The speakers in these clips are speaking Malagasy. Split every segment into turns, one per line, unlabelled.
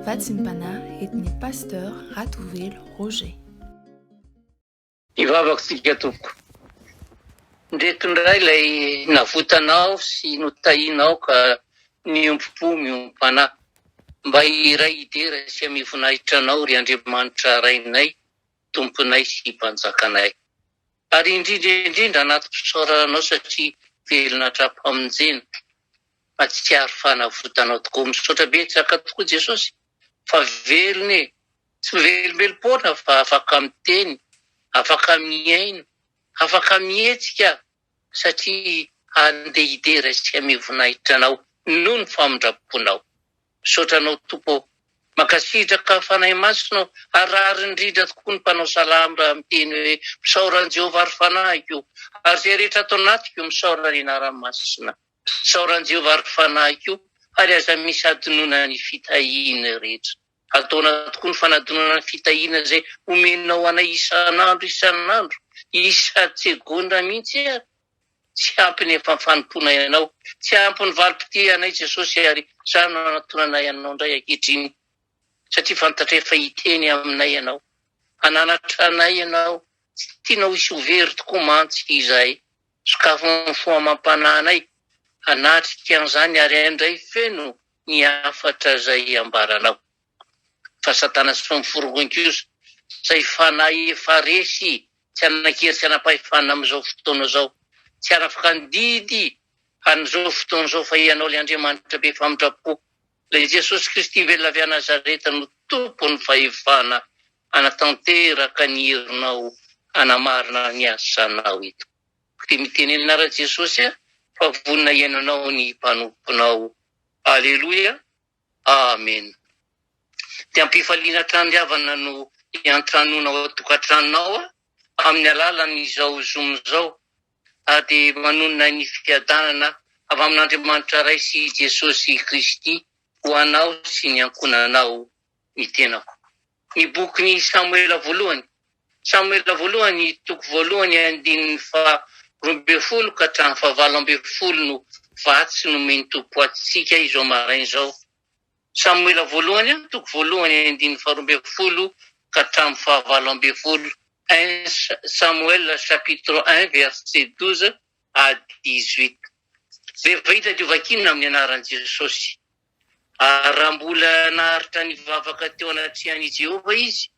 Vatsim-panahy entin'ny Pasteur Ratovelo Roger.
Hivavaka isika tompoko. Ndreto indray ilay navotanao sy notahianao ka niombom-po miombom-panahy mba hiray hidera sy hamehy voninahitra anao ry Andriamanitra Rainay, Tomponay sy Mpanjakanay. Ary indrindra indrindra anaty fisaorana anao satria velona hatrampamonjena. Mahatsiaro fanavotanao tokoa. Misaotra betsaka tokoa Jesosy fa velona e! Tsy mivelombelom-poana fa afaka miteny, afaka mihaino, afaka mihetsika satria handeha hidera sy hamehy voninahitra anao noho ny famindram-ponao. Misaotra anao Tompo ô. Mankasitraka Fanahy Masina ô. Ary rariny indrindra tokoa ny mpanao salamo raha miteny hoe misaora an'i Jehovah ry fanahiko ary izay rehetra ato anatiko misaora ny anarany masina. Misaora an'i Jehovah ry fanahiko ary aza misy hadinoina ny fitahiany rehetra. Ataona tokoa ny fanadinoana ny fitahiana izay omenao anay isan'andro isan'andro, isan-tsegondra mihitsy ary. Tsy ampy ny efa fanompoanay Anao, tsy ampy ny valim-pitia anay Jesosy ary izany no anatonanay Anao indray ankehitriny satria fantatray fa hiteny aminay Ianao, hananatra anay Ianao, tsy tianao hisy ho very tokoa mantsy izahay. Sokafy ny fo amam-panahinay hanatrika an'izany ary handray feno ny hafatra izay ambaranao. Fa Satana sy ny forongony kosa, izay fanahy efa resy, tsy hanan-kery tsy hanam-pahefana amin'izao fotoana izao, tsy hanafaka ny didy an'izao fotoana izao, fa Ianao ilay Andriamanitra be famindram-po, ilay Jesosy Kristy velona avy any Nazareta no Tompon'ny fahefana hanatanteraka ny herinao hanamarina ny asanao eto. Dia mitenena Rajesosy fa vonona hihaino anao ny mpanomponao. Aleloia. Amen. Dia am-pifaliana hatrany ry havana no hiantranoana ao an-tokantranonao amin'ny alalan'izao Zoom izao ary dia manonona ny fiadanana avy amin'Andriamanitra Ray sy Jesosy Kristy ho anao sy ny ankohonanao ny tenako. Ny bokin'i Samoela voalohany, Samoela voalohany toko voalohany andininy faha 12 ka hatramin'ny faha 18 no vatsy nomen'ny Tompo antsika izao maraina izao. Samoela voalohany toko voalohany andininy faha 12 ka hatramin'ny faha 18, Un Samuel chapitre 1 verset 12 à 18. Rehefa hita dia hovakiana amin'ny anaran'i Jesosy. Ary raha mbola naharitra nivavaka teo anatrehan' i Jehovah izy,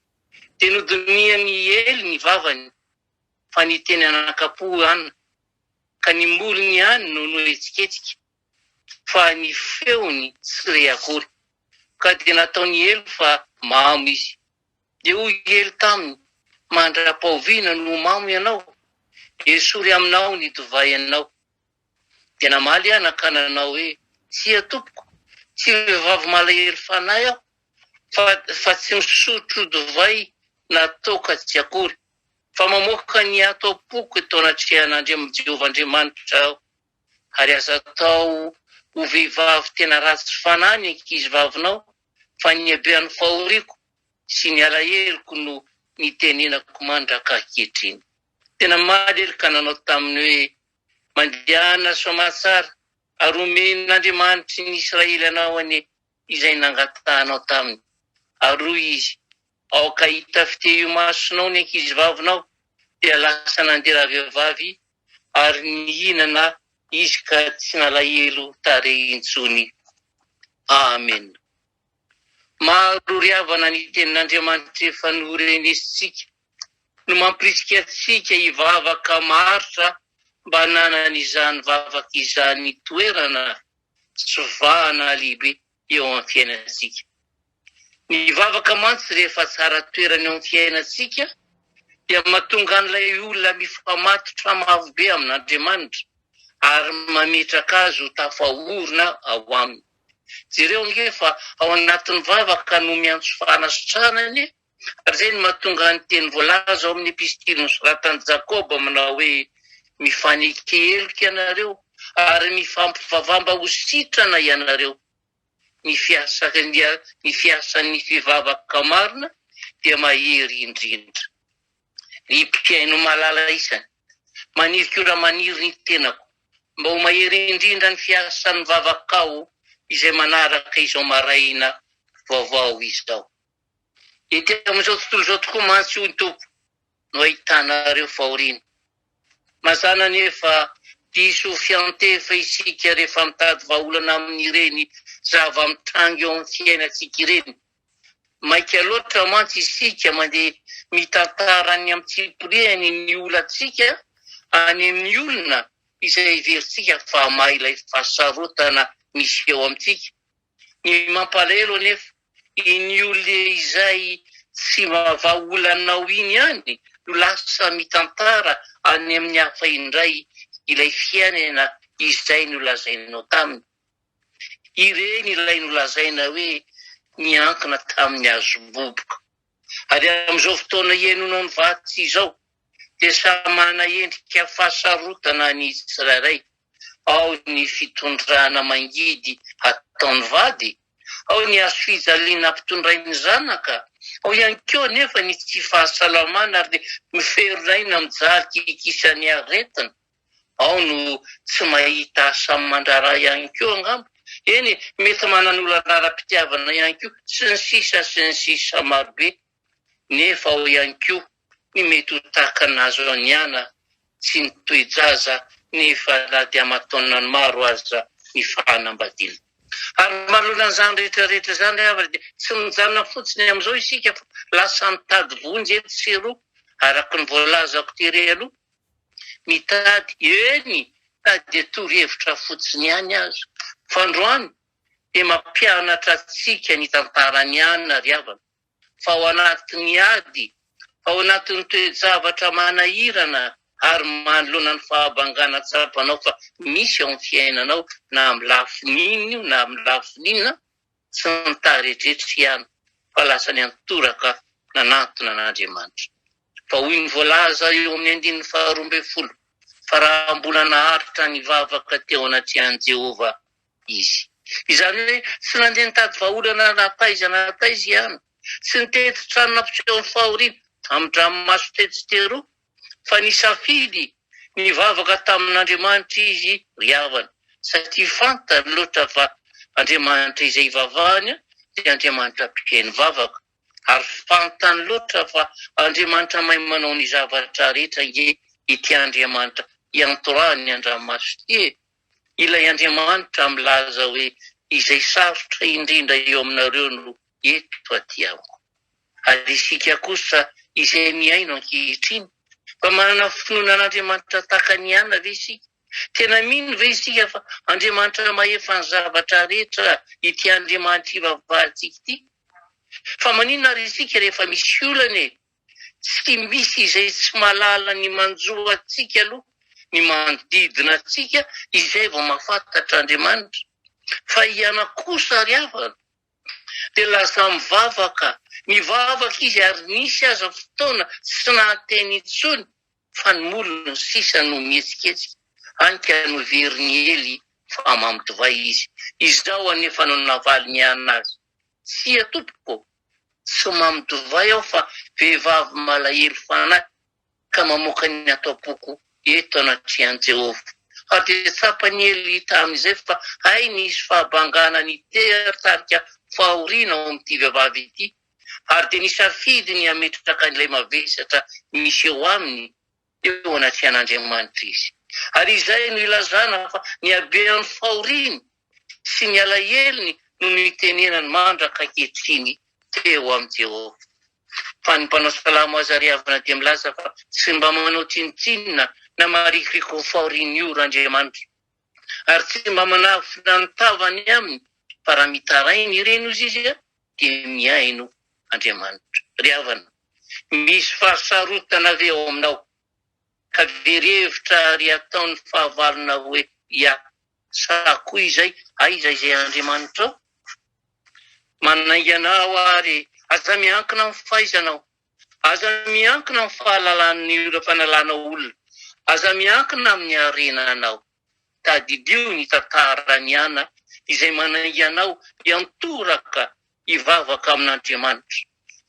dia nodinihan' i Ely ny vavany, fa niteny anakam-po Hana, ka ny molony ihany no nohetsiketsika, fa ny feony tsy re akory. Ka dia nataon' i Ely fa mamo izy. Dia hoy i Ely taminy, Mandra-pahoviana no ho mamo ianao? Esory aminao ny divay anao. Dia namaly Hana ka nanao hoe, Tsia, tompoko, tsy vehivavy malahelo fanahy aho, fa, fa tsy misotro divay na toaka tsy akory, fa mamoaka ny ato am-poko eto anatrehan'Andriam, Jehovah Andriamanitra aho. Ary aza atao ho vehivavy tena ratsy fanahy ny ankizivavinao, fa ny habean'ny fahoriako sy ny alaheloko no nitenenako mandraka ankehitriny. Tena namaly Ely ka nanao taminy hoe, Mandehana soamatsara, ary homen'Andriamanitry ny Israely anao anie izay nangatahanao taminy. Ary hoy izy, Aoka hahita fitia eo imasonao ny ankizivavinao. Dia lasa nandeha ravehivavy, ary nihinana izy ka tsy nalahelo tarehy intsony. Amena. Maro ry havana ny tenin'Andriamanitra efa norenesintsika no mampirisika antsika hivavaka maharitra mba hananana izany vavaka izany toerana sy vahana lehibe eo amin'ny fiainantsika. Ny vavaka mantsy rehefa tsara toerana eo amin'ny fiainantsika dia mahatonga an'ilay olona mifamatotra mafy be amin'Andriamanitra ary mametraka azy ho tafaorina ao aminy. Jereo ange fa ao anatin'ny vavaka no miantso fanasitranana anie, ary izay no mahatonga ny teny voalaza ao amin'ny epistily nosoratan'i Jakoba manao hoe, Mifaneke heloka ianareo ary mifampivavaha mba ho sitrana ianareo. Ny ny fiasan'ny fivavaka marina dia mahery indrindra. Ry mpihaino malala isany, maniry koa raha maniry ny tenako mba ho mahery indrindra ny fiasan'ny vavakao izay manaraka izao maraina. vaovao izao. Ety amin'izao tontolo izao tokoa mantsy hoy ny Tompo no ahitanareo fahoriana. Mazàna anefa diso fiantefa isika rehefa mitady vahaolana amin'ireny zava-mitranga eo amin'ny fiainantsika ireny. Maika loatra mantsy isika mandeha mitantara ny antsipiriany ny olantsika any amin'ny olona izay heverintsika fa hamaha ilay fahasarotana misy eo amintsika. Ny mampalahelo anefa, iny olona izay tsy vahaolanao iny ihany no lasa mitantara any amin'ny hafa indray ilay fiainana izay nolazainao taminy. Ireny ilay nolazaina hoe niankina tamin'ny hazo boboka. Ary amin'izao fotoana ihainoanao ny vatsy izao dia samy manana endrika fahasarotana ny tsirairay. Ao ny fitondrana mangidy ataon'ny vady, ao ny hazo fijaliana ampitondrain'ny zanaka, ao ihany koa anefa ny tsy fahasalamana ary dia miferinaina mijaly kikisan'ny aretina. Ao no tsy mahita asa aman-draharaha ihany koa angamba. Eny e, mety manana olana ara-pitiavana ihany koa, sy ny sisa sy ny sisa marobe. Nefa ao ihany koa ny mety ho tahaka ny nahazo an'i Ana sy ny toe-jaza nefa na dia aman-taonany maro aza ny fanambadiana. Ary manoloana an'izany rehetra rehetra izany ry havana dia tsy mijanona fotsiny amin'izao isika fa lasa mitady vonjy etsy sy eroa araka ny voalazako tery aloha. Mitady, eny na dia torohevitra fotsiny ihany aza. Fa androany dia mampianatra antsika ny tantaran'i Ana ry havana, fa ao anatin'ny ady, ao anatin'ny toe-javatra manahirana ary manoloana ny fahabangana tsapanao fa misy ao amin'ny fiainanao na amin'ny lafiny inona io na amin'ny lafiny inona, Tsy nitaredretra ihany fa lasa niantoraka nanantona an'Andriamanitra. Fa hoy ny voalaza eo amin'ny andininy faha-12, Fa raha mbola naharitra nivavaka teo anatrehan'i Jehovah izy. Izany hoe tsy nandeha nitady vahaolana na taiza na taiza ihany, tsy nitety trano nampiseho ny fahoriana tamin-dranomaso tetsy sy teroa, fa nisafidy nivavaka tamin'Andriamanitra izy ry havana, satria fantany loatra fa Andriamanitra izay ivavahany dia Andriamanitra mpihaino vavaka, ary fantany loatra fa Andriamanitra mahay manao ny zavatra rehetra ange ity Andriamanitra iantorahany an-dranomaso ity e! Ilay Andriamanitra milaza hoe izay sarotra indrindra eo aminareo no eto aty amiko. Ary isika kosa izay mihaino ankehitriny, mba manana finoana an'Andriamanitra tahaka an'i Ana ve isika? Tena mino ve isika fa Andriamanitra mahefa ny zavatra rehetra ity Andriamanitra ivavahantsika ity? Fa maninona ary isika rehefa misy olana e? Tsy misy izay tsy mahalala ny manjo antsika aloha, ny manodidina antsika, izay vao mahafantatra Andriamanitra. Fa i Ana kosa ry havana, dia lasa mivavaka, nivavaka izy ary nisy aza fotoana tsy nahateny intsony fa ny molony sisa no mihetsiketsika, hany ka noverin'i Ely fa mamo divay izy. Izao anefa no navalin'i Ana azy, Tsia tompoko, tsy mamo divay aho fa vehivavy malahelo fanahy ka mamoaka ny ato am-poko eto anatrehan'i Jehovah. Ary dia tsapan'i Elia tamin'izay fa hay nisy fahabangana niteraka fahoriana ao amin'ity vehivavy ity, ary dia nisafidy ny hametraka an'ilay mavesatra misy eo aminy eo anatrehan'Andriamanitra izy. Ary izay no ilazana fa ny habean'ny fahoriany sy ny alahelony no nitenenany mandraka ankehitriny teo amin'i Jehovah. Fa ny mpanao salamo aza ry havana dia milaza fa tsy mba manao tsinontsinona na marikoriko ny fahorian'ny ora Andriamanitra. Ary tsy mba manafina ny tavany aminy fa raha mitaraina ireny ozy izy dia mihaino Andriamanitra. Ry havana, misy fahasarotana ve ao aminao ka very hevitra ary ataon'ny fahavalonao hoe ya sa koa izay aiza izay Andriamanitrao? Manainga anao ary aza miankina amin'ny fahaizanao, aza miankina amin'ny fahalalan'ny fanalanao olona, aza miankina amin'ny harenanao. Tadidio ny tantaran'i Ana izay manainga anao hiantoraka hivavaka amin'Andriamanitra.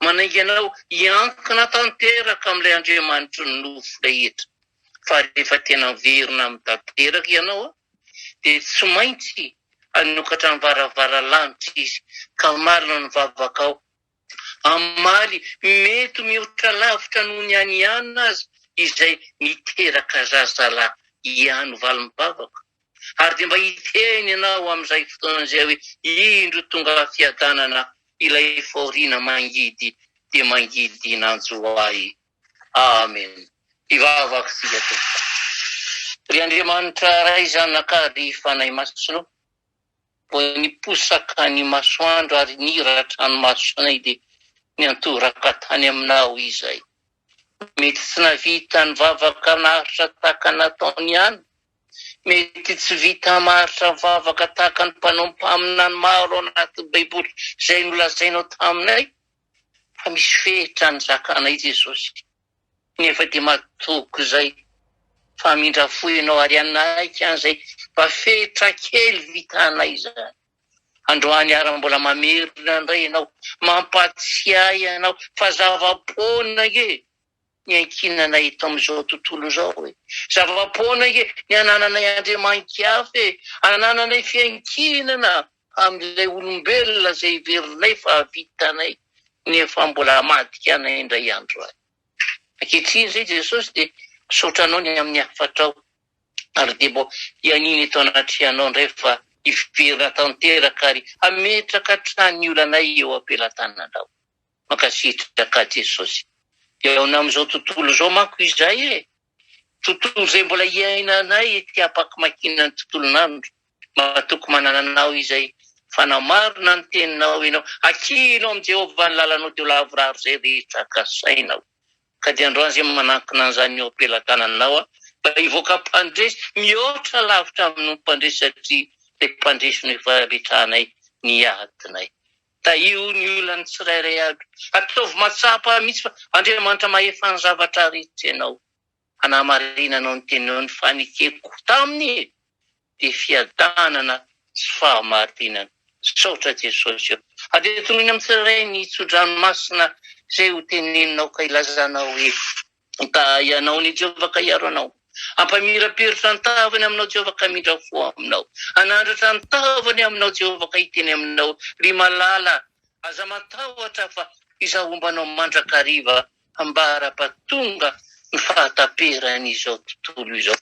Manainga anao hiankina tanteraka amin'ilay Andriamanitry ny nofo rehetra. Fa rehefa tena miverina aminy tanteraka ianao dia tsy maintsy. Hanokatra ny varavaran'ny lanitra Izy, ka marina ny vavakao. Hamaly, mety mihoatra lavitra noho ny any ihany aza izay niteraka zazalahy ihany ho valim-bavaka. Ary dia mba hiteny ianao amin'izay fotoana izay hoe, Indro tonga fiadanana ilay fahoriana mangidy dia mangidy nanjo ahy. Amen. Hivavaka isika tompoko. Ry Andriamanitra Ray Zanaka ary Fanahy Masina ô, vao niposaka ny masoandro ary niratra ny masonay dia niantoraka tany aminao izay. Mety tsy navita nivavaka naharitra tahaka nataony ihany. Mety tsy vita maharitra mivavaka tahaka ny mpanao mpaminany maro ao anatin'ny Baiboly izay nolazainao taminay fa misy fetra ny zakanay Jesosy. Nefa dia matoky izay fa hamindra fo ianao ary hanaiky an'izay mba fetra kely vitanay izany. Androany ary mbola mamerina indray ianao, mampatsiahy anao fa zava-poana ange ny ankinanay eto amin'izao tontolo izao e. Zava-poana ange ny anananay Andriamani-kafa e, anananay fiankinana amin'ilay olombelona izay heverinay fa havitanay nefa mbola hamadika anay indray andro any. Ankehitriny izay Jesosy dia misaotra anao ny amin'ny hafatrao. Ary dia mbo hianiana eto anatrehanao indray fa hiverina tanteraka ary hametraka hatrany ny olanay eo am-pelatananao. Mankasitraka Jesosy. Hihaona amin'izao tontolo izao manko izahay e! Tontolo izay mbola hiainanay ety am-pakimakiana ny tontolon'andro. Matoky manana anao izay fa namarina ny teninao ianao. Akino amin'i Jehovah ny lalanao dia ho lavorary izay rehetra kasainao. Ka dia androany izay manankina an'izany eo am-pelatananao aho mba hivoaka mpandresy mihoatra lavitra amin'ny mpandresy satria ilay mpandresy no efa ametrahanay ny adinay. Tahio ny olan'ny tsirairay avy. Ataovy mahatsapa mihitsy fa Andriamanitra mahefa ny zavatra rehetra ianao. Hanamarinanao ny teninao ny fanekeko taminy dia fiadanana sy fahamarinana. Misaotra Jesosy ô. Andeha tonony amin'ny tsirairay ny tso-dranomasina izay ho teneninao ka hilazanao hoe, Hitahy anao ny Jehovah ka hiaro anao. Hampamirapiratra ny tavany aminao Jehovah ka hamindra fo aminao. Hanandratra ny tavany aminao Jehovah ka hiteny aminao, Ry malala, aza matahotra fa Izaho homba anao mandrakariva ambara-pahatonga ny fahataperan'izao tontolo izao.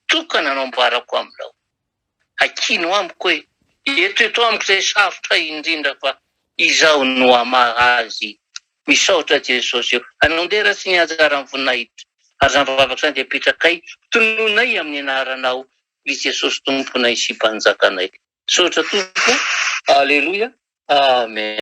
Tokana no ambarako aminao. Akino amiko e! Eto eto amiko izay sarotra indrindra fa Izaho no hamaha azy. Misaotra Jesosy o! Anao dera sy ny anjaran'ny voninahitra. Ary izany vavaka izany dia apetrakay, tononay amin'ny anaranao, ry Jesosy Tomponay sy Mpanjakanay. Misaotra Tompo. Aleloia. Amen.